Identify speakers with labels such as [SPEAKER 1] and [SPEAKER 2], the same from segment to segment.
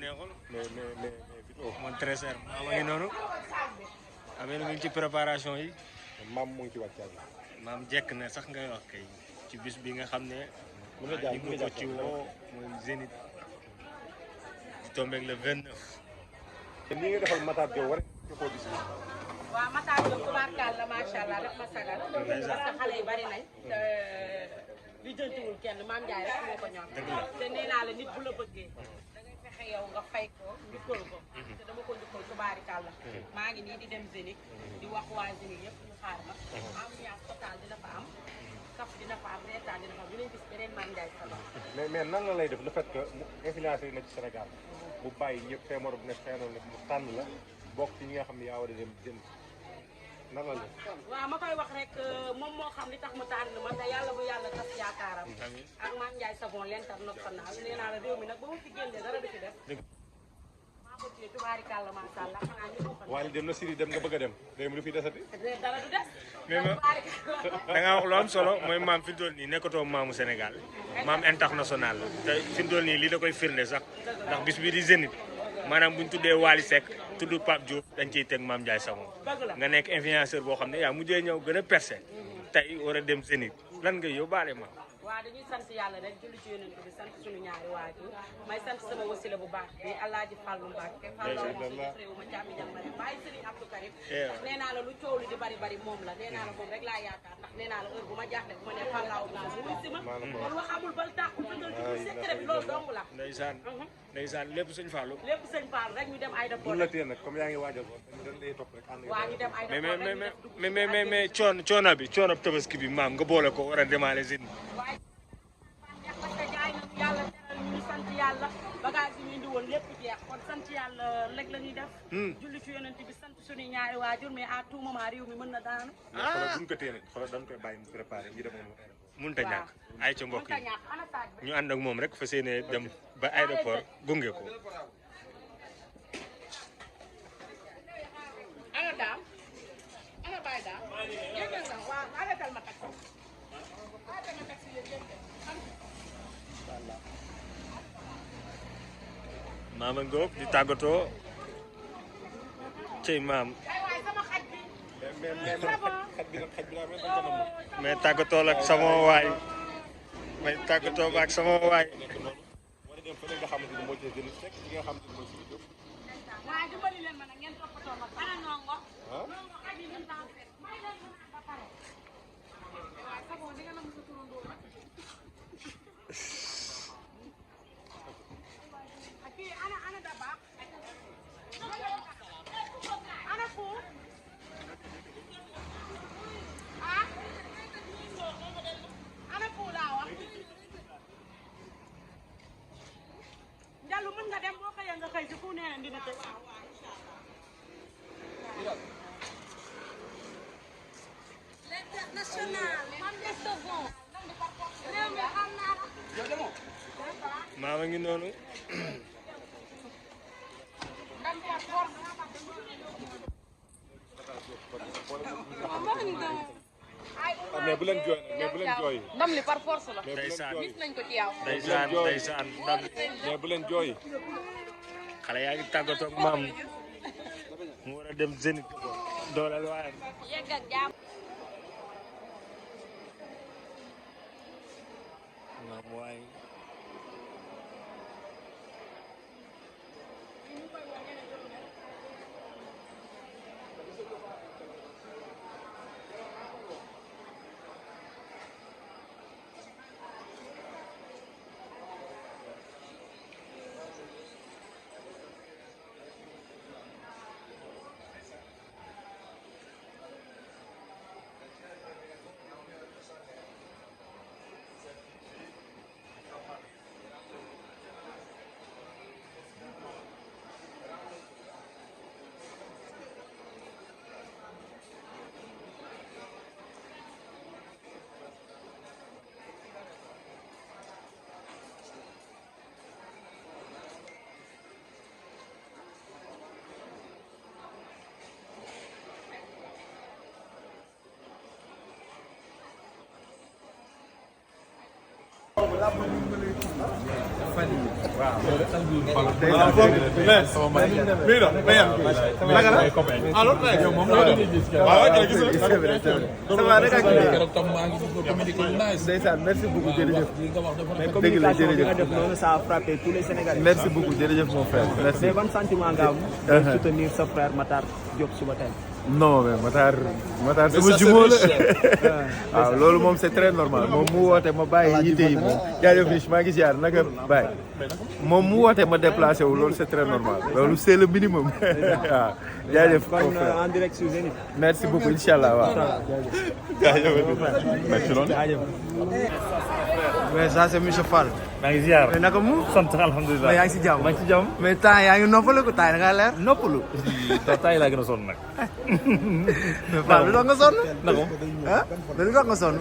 [SPEAKER 1] neexul.
[SPEAKER 2] mais Vito.
[SPEAKER 1] mon trésor maam a ngi noonu. amee na mu ngi ci préparation yi.
[SPEAKER 2] maam mu ngi ci wàccaay.
[SPEAKER 1] maam jekk na sax ngay wax kay ci bis bi nga xam ne.
[SPEAKER 2] mu ngi jaay mu ngi
[SPEAKER 1] ko ci woo mooy Zénith. di tombeeg le 29.
[SPEAKER 2] ni nga defal Matar Diop war nga koo gis.
[SPEAKER 3] waaw Matar Diop tubaarkàlla macha allah daf ma sagal. parce que xale yi bari nañ. li jëntiwul kenn maam Ndiaye rek moo ko ñor. te nee naa la nit bu la bëggee. da ngay fexe yow nga fay ko njukkal ko. te dama ko njukkal tubaarkàlla. maa ngi nii di dem Zénith. di wax waa Zénith yëpp ñu xaar ma. ambiance totale dina fa am. kaf dina fa am reetaan dina fa am dinañ gis beneen maam Ndiaye sama.
[SPEAKER 2] mais nan la lay def le fait que mu influencé na ci Sénégal mu bàyyi ñëpp feebar bu nekk xëy na mu tànn la bokk ci ñi nga xam ne yaa war a dem jënd nan la la.
[SPEAKER 3] waaw ma koy wax rek moom moo xam li tax mu tànn ma te yàlla bu yàlla tas yaakaaram. ak maam Ndiaye Savon l'international nee naa la réew mi nag ba mu fi génnee dara du fi def. maa ko téye tubaarikàlla macha allah xanaa ñu ko fa.
[SPEAKER 2] waaye dem na Siri dem nga bëgg a dem léegi lu fi desati.
[SPEAKER 3] dara du des.
[SPEAKER 1] mais da ngaa wax lu am solo mooy maam fi mu toll nii nekkatoo maamu Sénégal maam international la te fi mu toll nii lii da koy firnde sax ndax bis bii di Zénith maanaam bu ñu tuddee Wally Seck tudd Pape Diop dañ ciy teg maam Ndiaye Savon nga nekk influenceur boo xam ne yaa mujjee ñëw gën a percé tey war a dem Zénith lan nga yóbbaale maam.
[SPEAKER 3] waaw dañuy sant yàlla rek julli ci yonent bi sant suñu ñaari waajur may sant sama wasila bu baax bi Alaaji Fàllu Mbàkke Fàllu moom réew ma càmmi jàmbare bàyyi Sëriñ Abdou Karim ndax nee naa la lu coow li di bari bari moom la nee naa la moom rek laa yaakaar ndax nee naa la heure bu ma jaaxle bu ma nee Fàllaaw bi mu wuy si ma kon wax amul bal tàqu fëngal ci secret bi loolu dong la
[SPEAKER 1] ndeysaan lépp sëñ Fallou
[SPEAKER 3] lépp sëñ Fall rek ñu dem aéroport
[SPEAKER 2] la tee nag comme yaa ngi waajal ko dañ lay topp rek ànd
[SPEAKER 3] waa ñu dem aéroport
[SPEAKER 1] mais coono bi coono tabaski bi maam nga boole ko war a demaale Zénith
[SPEAKER 3] yàlla teral ñu sant yàlla bagage yi ñu indi woon lépp jeex kon sant yàlla rek la ñuy def julli ci yonent bi sant suñu ñaari waajur mais à tout moment réew mi mën na daanu
[SPEAKER 2] xoolal buñ ko téye nag xoolal dañ koy bàyyi mu préparé ñu demoon
[SPEAKER 1] mënut a ñàkk ay ca mbokk yi ñu ànd ak moom rek fas yéene dem ba aéroport gunge ko
[SPEAKER 3] ana daam ana baay daam yëgal na waaw arrêtal ma taxi
[SPEAKER 1] maama ngoog di tàggatoo cey maam mais tàggatoo ak sama waay mais tàggatoo ak sama waay
[SPEAKER 2] war a dem fële nga xamante ni moo ci gën a fekk li nga xamante ni mooy Siri Diop
[SPEAKER 3] waaw dimbali leen ma nag ngeen toppatoo ma ana nongo nongo xaj yi ñu tax may leen ma ba pare waaw Savon di nga nam sa turandoo nag kii ana daba ana fu ana fu laa wax Njallu mën nga dem boo xëyee nga xëy si fu nee na dina tëj
[SPEAKER 4] L'international, Mame Ndiaye Savon. Réew mi xam naa la.
[SPEAKER 1] maama ngi noonu
[SPEAKER 2] mais bu leen jooy mais bu leen jooy
[SPEAKER 4] ndam li par force la.
[SPEAKER 1] ndeysaan
[SPEAKER 4] gis nañ ko ci yow.
[SPEAKER 1] ndeysaan ndam
[SPEAKER 2] mais bu leen jooy
[SPEAKER 1] xale yaa ngi tàggatoo ak maam mu war a dem Zénith dooleel waayam
[SPEAKER 4] yegg ak jàmm.
[SPEAKER 1] maam waay
[SPEAKER 5] merci beaucoup jërëjëf. dëgg la jërëjëf ça a frappé tous les Sénégalais. merci beaucoup jërëjëf mon frère. merci. mais ban sentiment nga am. soutenir sa frère Matar Diop suba tey. non mais Matar sama jumeau la. waaw loolu moom c'est très normal moom mu woote ma bàyyi yite yi moom. jaajëf Rich maa ngi ziar naka bàyyi. moom mu woote ma déplacé wu loolu c'est très normal loolu c'est le minimum. waaw jaajëf kon en direct sur Zénith. merci beaucoup incha allah waaw. jaajëf jaajëf. mais ça c'est monsieur Fall.
[SPEAKER 6] maa ngi ziar
[SPEAKER 5] mais naka mu.
[SPEAKER 6] sant alhamdulilah.
[SPEAKER 5] mais yaa ngi si jàmm.
[SPEAKER 6] maa ngi si jàmm.
[SPEAKER 5] mais temps yaa ngi noppalu ko temps da ngaa leer noppalu.
[SPEAKER 6] temps yi laa gën a sonn nag.
[SPEAKER 5] mais Fall lu tax nga sonn.
[SPEAKER 6] naka
[SPEAKER 5] ah lu tax nga sonn.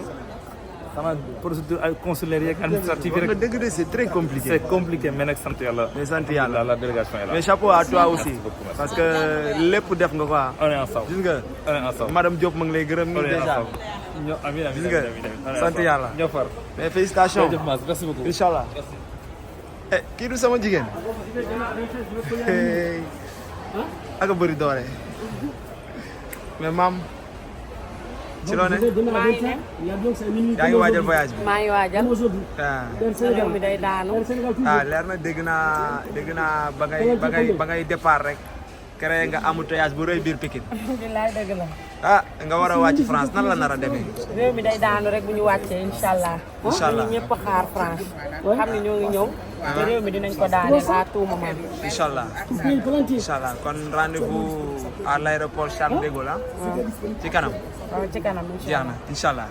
[SPEAKER 6] xanaa procédure consulaire yeeg administrative yi
[SPEAKER 5] nga
[SPEAKER 6] rek.
[SPEAKER 5] dëgg de c'est très compliqué.
[SPEAKER 6] c'est compliqué mais nag sant yàlla.
[SPEAKER 5] mais sant yàlla
[SPEAKER 6] la délégation est là.
[SPEAKER 5] mais chapeau à toi aussi. parce que lépp def nga quoi.
[SPEAKER 6] on est ensemble.
[SPEAKER 5] gis nga.
[SPEAKER 6] on est ensemble.
[SPEAKER 5] madame Diop ma ngi lay gërëm
[SPEAKER 6] on est
[SPEAKER 5] déjà.
[SPEAKER 6] ensemble. ñoo amiin amiin
[SPEAKER 5] gis nga sant yàlla.
[SPEAKER 6] ñoo far.
[SPEAKER 5] mais félicitations.
[SPEAKER 6] merci beaucoup.
[SPEAKER 5] incha allah. kii du sama jigéen. ak a bëri doole. mais maam. ci loo ne.
[SPEAKER 3] maa ngi dem.
[SPEAKER 5] yaa ngi waajal voyage bi.
[SPEAKER 3] maa ngi waajal. réew mi day daanu.
[SPEAKER 5] leer na dégg naa ba ngay départ rek. créé nga embouteillage bu rëy biir Pikine.
[SPEAKER 3] bilaay dëgg la.
[SPEAKER 5] nga war a wàcc France nan la nar a demee.
[SPEAKER 3] réew mi day daanu rek bu ñu wàccee incha allah.
[SPEAKER 5] incha allah
[SPEAKER 3] ñëpp xaar France. xam ne ñoo ngi ñëw. te réew mi dinañ ko daaneel à tout moment.
[SPEAKER 5] incha allah incha allah kon rendez-vous à l'aéroport Charles de Gaulle ci kanam.
[SPEAKER 3] waaw ci kanam incha allah
[SPEAKER 5] jeex na incha allah.